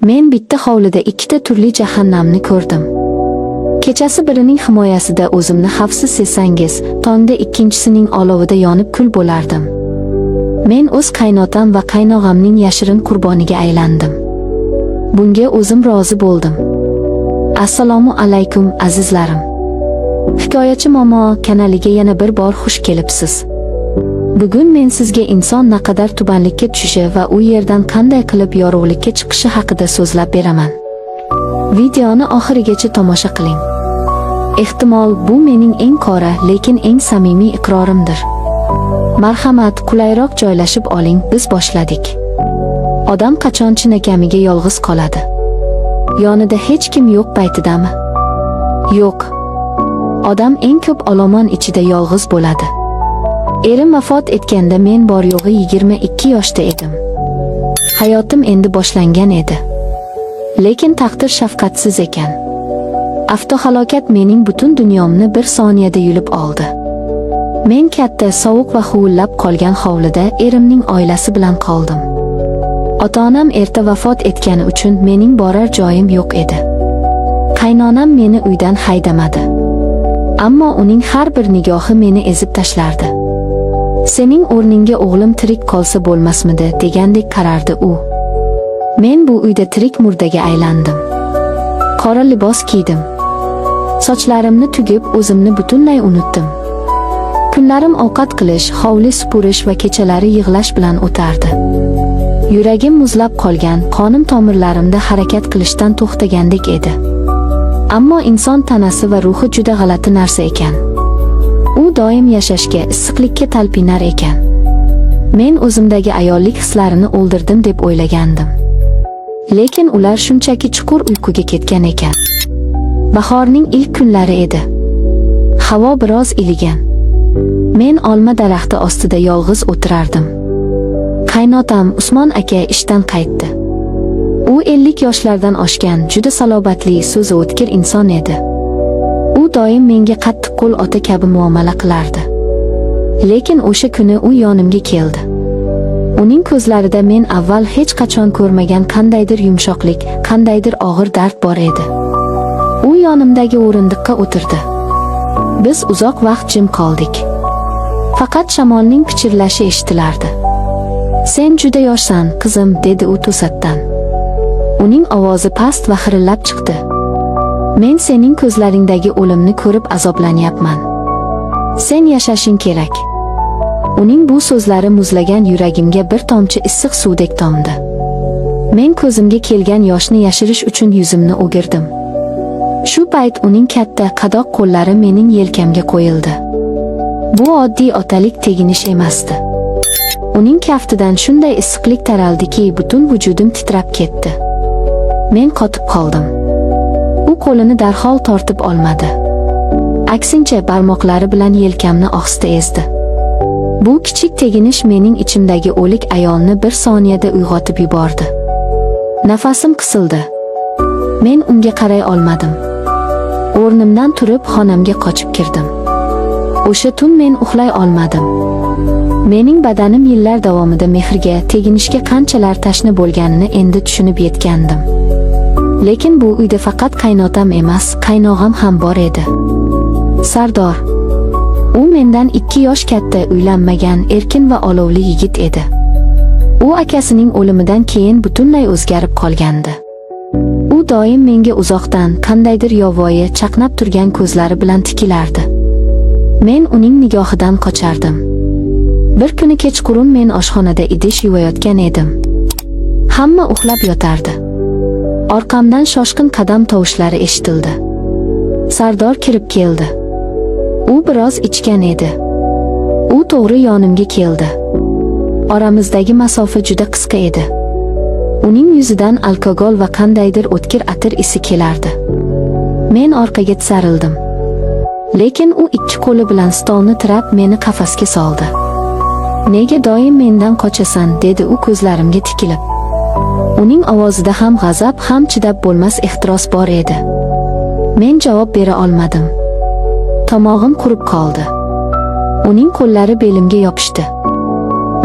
Men bitta hovlida ikkita turli jahannamni ko'rdim. Kechasi birining himoyasida o'zimni xavfsiz sezsangiz, tongda ikkinchisining olovida yonib kul bo'lardim. Men o'z qaynotam va qaynog'amning yashirin qurboniga aylandim. Bunga o'zim rozi bo'ldim. Assalomu alaykum, azizlarim. Hikoyachi momo kanaliga yana bir bor xush kelibsiz. Bugun men sizga inson naqadar tubanlikka tushishi va u yerdan qanday qilib yorug'likka chiqishi haqida so'zlab beraman. Videoni oxirigacha tomosha qiling. Ehtimol bu mening eng qora, lekin eng samimiy iqrorimdir. Marhamat, qulayroq joylashib oling, biz boshladik. Odam qachon chinakamiga yolg'iz qoladi? Yonida hech kim yo'q paytidami? Yo'q. Odam eng ko'p olomon ichida yolg'iz bo'ladi. Erim vafot etganda men bor yo'g'i 22 yoshda edim. Hayotim endi boshlangan edi. Lekin taqdir shafqatsiz ekan. Avtohalokat mening butun dunyomni bir soniyada yulib oldi. Men katta, sovuq va huvillab qolgan hovlida erimning oilasi bilan qoldim. Ota-onam erta vafot etgani uchun mening borar joyim yo'q edi. Qaynonam meni uydan haydamadi. Ammo uning har bir nigohi meni ezib tashlardi. "Sening o'rningga o'g'lim tirik qolsa bo'lmasmidi?" degandek qarardi u. Men bu uyda tirik murdaga aylandim. Qora libos kiydim. Sochlarimni tugib, o'zimni butunlay unutdim. Kunlarim ovqat qilish, hovli supurish va kechalari yig'lash bilan o'tardi. Yuragim muzlab qolgan, qonim tomirlarimda harakat qilishdan to'xtagandek edi. Ammo inson tanasi va ruhi juda g'alati narsa ekan. U doim yashashga, issiqlikka talpinar ekan. Men o'zimdagi ayollik hislarini o'ldirdim deb o'ylagandim. Lekin ular shunchaki chuqur uyquga ketgan ekan. Bahorning ilk kunlari edi. Havo biroz iligan. Men olma daraxti ostida yolg'iz o'tirardim. Qaynotam Usmon aka ishdan qaytdi. U 50 yoshlardan oshgan, juda salobatli, so'zi o'tkir inson edi. U doim menga qattiqqo'l ota kabi muomala qilardi. Lekin o'sha kuni u yonimga keldi. Uning ko'zlarida men avval hech qachon ko'rmagan qandaydir yumshoqlik, qandaydir og'ir dard bor edi. U yonimdagi o'rindiqqa o'tirdi. Biz uzoq vaqt jim qoldik. Faqat shamolning pichirlashi eshitilardi. "Sen juda yoshsan, qizim", dedi u to'satdan. Uning ovozi past va xirillab chiqdi. "Men sening ko'zlaringdagi o'limni ko'rib azoblanyapman. Sen yashashing kerak." Uning bu so'zlari muzlagan yuragimga bir tomchi issiq suvdek tomdi. Men ko'zimga kelgan yoshni yashirish uchun yuzimni o'girdim. Shu payt uning katta qadoq qo'llari mening yelkamga qo'yildi. Bu oddiy otalik teginish emasdi. Uning kaftidan shunday issiqlik taraldiki, butun vujudim titrab ketdi. Men qotib qoldim. U qo'lini darhol tortib olmadi. Aksincha, barmoqlari bilan yelkamni ohista ezdi. Bu kichik teginish mening ichimdagi o'lik ayolni bir soniyada uyg'otib yubordi. Nafasim qisildi. Men unga qaray olmadim. O'rnimdan turib xonamga qochib kirdim. O'sha tun men uxlay olmadim. Mening badanim yillar davomida mehrga, teginishga qanchalar tashna bo'lganini endi tushunib yetgandim. Lekin bu uyda faqat qaynotam emas, qaynog'am ham bor edi. Sardor. U mendan 2 yosh katta, uylanmagan, erkin va olovli yigit edi. U akasining o'limidan keyin butunlay o'zgarib qolgandi. U doim menga uzoqdan qandaydir yovvoyi, chaqnab turgan ko'zlari bilan tikilardi. Men uning nigohidan qochardim. Bir kuni kechqurun men oshxonada idish yuvayotgan edim. Hamma uxlab yotardi. Orqamdan shoshqin qadam tovushlari eshitildi. Sardor kirib keldi. U biroz ichgan edi. U to'g'ri yonimga keldi. Oramizdagi masofa juda qisqa edi. Uning yuzidan alkogol va qandaydir o'tkir atir isi kelardi. Men orqaga tisarildim. Lekin u ikki qo'li bilan stolni tirab meni qafasga soldi. "Nega doim mendan qochasan?" dedi u ko'zlarimga tikilib. Uning ovozida ham g'azab, ham chidab bo'lmas ehtiros bor edi. Men javob bera olmadim. Tomog'im qurib qoldi. Uning qo'llari belimga yopishdi.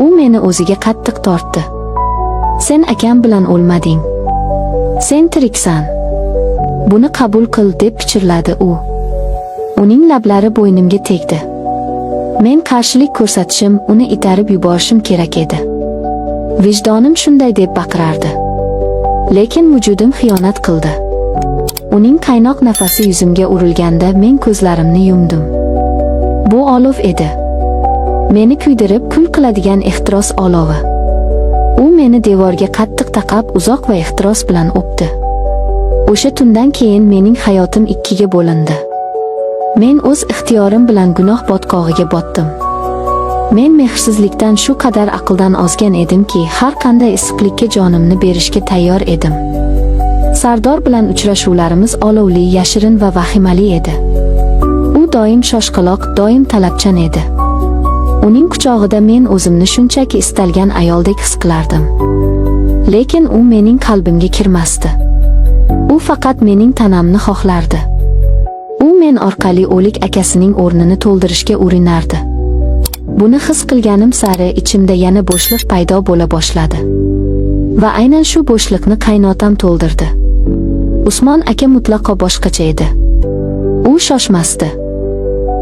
U meni o'ziga qattiq tortdi. "Sen akam bilan o'lmading. Sen tiriksan. Buni qabul qil, deb pichirladi u. Uning lablari bo'ynimga tegdi. Men qarshilik ko'rsatishim, uni itarib yuborishim kerak edi. Vijdonim shunday deb baqirardi. Lekin vujudim xiyonat qildi. Uning qaynoq nafasi yuzimga urilganda men ko'zlarimni yumdim. Bu olov edi. Meni kuydirib kul qiladigan ehtiros olovi. U meni devorga qattiq taqab, uzoq va ehtiros bilan o'pdi. O'sha tundan keyin mening hayotim ikkiga bo'lindi. Men o'z ixtiyorim bilan gunoh botqog'iga botdim. Men mehrsizlikdan shu qadar aqldan ozgan edimki, har qanday issiqlikka jonimni berishga tayyor edim. Sardor bilan uchrashuvlarimiz olovli, yashirin va vahimali edi. U doim shoshqaloq, doim talabchan edi. Uning quchog'ida men o'zimni shunchaki istalgan ayoldek his qilardim. Lekin u mening qalbimga kirmasdi. U faqat mening tanamni xohlardi. U men orqali o'lik akasining o'rnini to'ldirishga urinardi. Buni his qilganim sari ichimda yana bo'shliq paydo bo'la boshladi. Va aynan shu bo'shliqni qaynotam to'ldirdi. Usmon aka mutlaqo boshqacha edi. U shoshmasdi.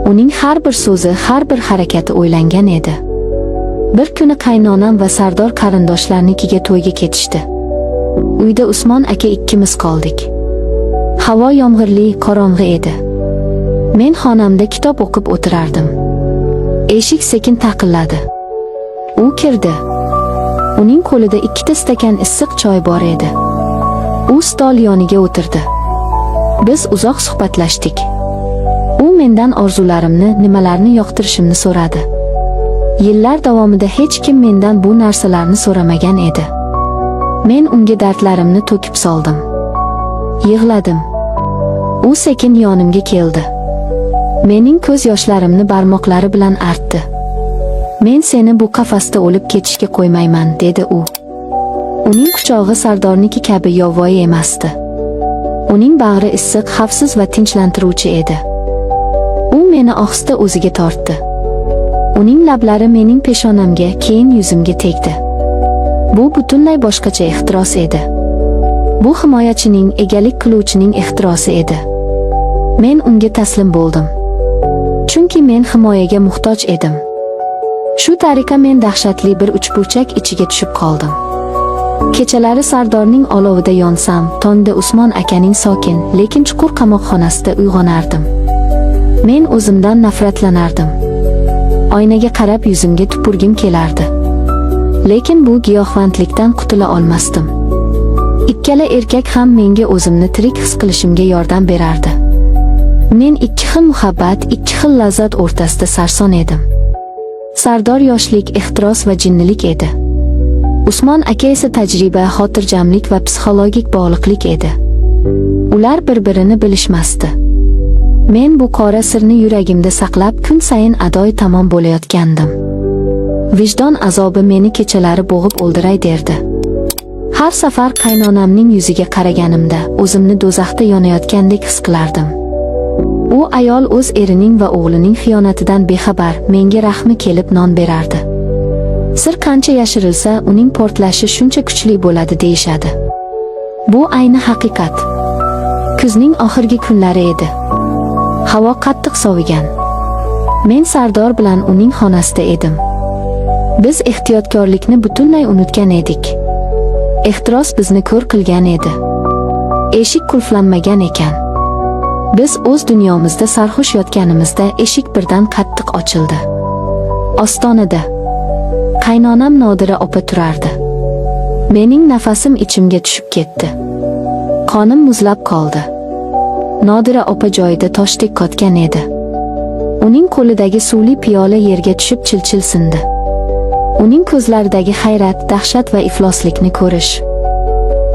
Uning har bir so'zi, har bir harakati o'ylangan edi. Bir kuni qaynonam va Sardor qarindoshlarnikiga to'yga ketishdi. Uyda Usmon aka ikkimiz qoldik. Havo yomg'irli, qorong'i edi. Men xonamda kitob o'qib o'tirardim. Eshik sekin taqilladi. U kirdi. Uning qo'lida ikkita stakan issiq choy bor edi. U stol yoniga o'tirdi. Biz uzoq suhbatlashdik. U mendan orzularimni, nimalarni yoqtirishimni so'radi. Yillar davomida hech kim mendan bu narsalarni so'ramagan edi. Men unga dardlarimni to'kib soldim. Yig'ladim. U sekin yonimga keldi. Mening ko'z yoshlarimni barmoqlari bilan artdi. Men seni bu qafasda o'lib ketishga qo'ymayman, dedi u. Uning quchog'i Sardorniki kabi yovvoyi emasdi. Uning bag'ri issiq, xavfsiz va tinchlantiruvchi edi. U meni ohista o'ziga tortdi. Uning lablari mening peshonamga, keyin yuzimga tegdi. Bu butunlay boshqacha ehtiros edi. Bu himoyachining, egalik qiluvchining ehtirosi edi. Men unga taslim bo'ldim. Chunki men himoyaga muhtoj edim. Shu tariqa men dahshatli bir uchburchak ichiga tushib qoldim. Kechalari Sardorning olovida yonsam, tongda Usmon akaning sokin, lekin chuqur qamoqxonasida uyg'onardim. Men o'zimdan nafratlanardim. Oynaga qarab yuzimga tupurgim kelardi. Lekin bu giyohvandlikdan qutula olmasdim. Ikkala erkak ham menga o'zimni tirik his qilishimga yordam berardi. Men ikki xil muhabbat, ikki xil lazzat o'rtasida sarson edim. Sardor yoshlik, ehtiros va jinnilik edi. Usmon aka esa tajriba, xotirjamlik va psixologik bog'liqlik edi. Ular bir-birini bilishmasdi. Men bu qora sirni yuragimda saqlab, kun sayin adoy tamom bo'layotgandim. Vijdon azobi meni kechalari bo'g'ib o'ldiray derdi. Har safar qaynonamning yuziga qaraganimda o'zimni do'zaxda yonayotgandek his qilardim. U ayol o'z erining va o'g'lining xiyonatidan bexabar, menga rahmi kelib non berardi. Sir qancha yashirilsa, uning portlashi shuncha kuchli bo'ladi deyishadi. Bu ayni haqiqat. Kuzning oxirgi kunlari edi. Havo qattiq sovigan. Men Sardor bilan uning xonasida edim. Biz ehtiyotkorlikni butunlay unutgan edik. Ehtiros bizni ko'r qilgan edi. Eshik qulflanmagan ekan. Biz o'z dunyomizda sarxush yotganimizda eshik birdan qattiq ochildi. Ostonada qaynonam Nodira opa turardi. Mening nafasim ichimga tushib ketdi. Qonim muzlab qoldi. Nodira opa joyida toshdek qotgan edi. Uning qo'lidagi suvli piyola yerga tushib chil-chil sindi. Uning ko'zlaridagi hayrat, dahshat va ifloslikni ko'rish.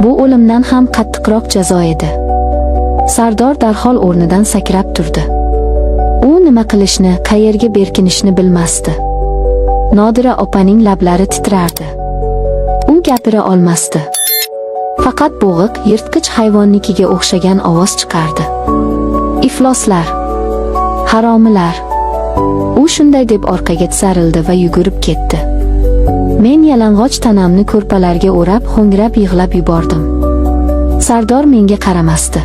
Bu o'limdan ham qattiqroq jazo edi. Sardor darhol o'rnidan sakrab turdi. U nima qilishni, qayerga berkinishni bilmasdi. Nodira opaning lablari titrardi. U gapira olmasdi. Faqat bo'g'iq, yirtqich hayvonnikiga o'xshagan ovoz chiqardi. Ifloslar! Haromilar! U shunday deb orqaga tisarildi va yugurib ketdi. Men yalang'och tanamni ko'rpalarga o'rab, ho'ngrab yig'lab yubordim. Sardor menga qaramasdi.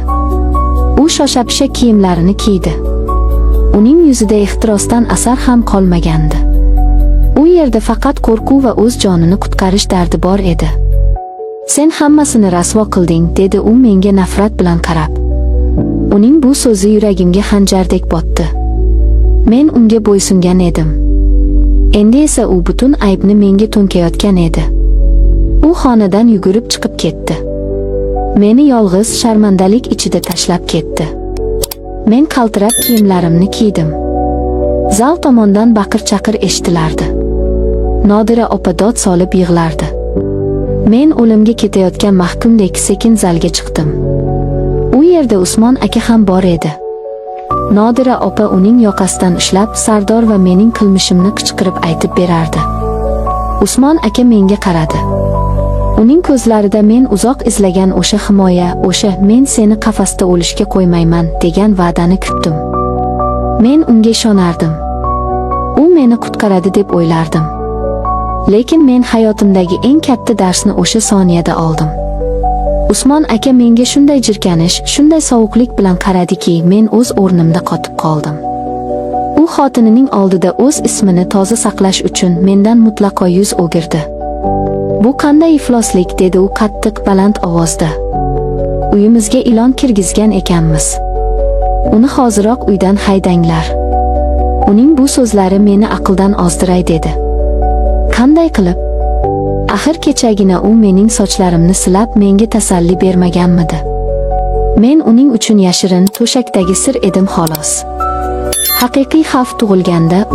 U shosha-pisha kiyimlarini kiydi. Uning yuzida ehtirosdan asar ham qolmagandi. U yerda faqat qo'rquv va o'z jonini qutqarish dardi bor edi. "Sen hammasini rasvo qilding", dedi u menga nafrat bilan qarab. Uning bu so'zi yuragimga xanjardek botdi. Men unga bo'ysungan edim. Endi esa u butun aybni menga to'nkayotgan edi. U xonadan yugurib chiqib ketdi. Meni yolg'iz, sharmandalik ichida tashlab ketdi. Men qaltirab kiyimlarimni kiydim. Zal tomondan baqir-chaqir eshitilardi. Nodira opa dod solib yig'lardi. Men o'limga ketayotgan mahkumdek sekin zalga chiqdim. U yerda Usmon aka ham bor edi. Nodira opa uning yoqasidan ushlab, Sardor va mening qilmishimni qichqirib aytib berardi. Usmon aka menga qaradi. Uning ko'zlarida men uzoq izlagan o'sha himoya, o'sha "men seni qafasda o'lishga qo'ymayman" degan va'dani kutdim. Men unga ishonardim. U meni qutqaradi deb o'ylardim. Lekin men hayotimdagi eng katta darsni o'sha soniyada oldim. Usmon aka menga shunday jirkanish, shunday sovuqlik bilan qaradiki, men o'z o'rnimda qotib qoldim. U xotinining oldida o'z ismini toza saqlash uchun mendan mutlaqo yuz o'girdi. "Bu qanday ifloslik?" dedi u qattiq, baland ovozda. "Uyimizga ilon kirgizgan ekanmiz. Uni hoziroq uydan haydanglar." Uning bu so'zlari meni aqldan ozdiray dedi. Qanday qilib? Axir kechagina u mening sochlarimni silab, menga tasalli bermaganmidi? Men uning uchun yashirin to'shakdagi sir edim, xolos. Haqiqiy xavf tug'ilganda u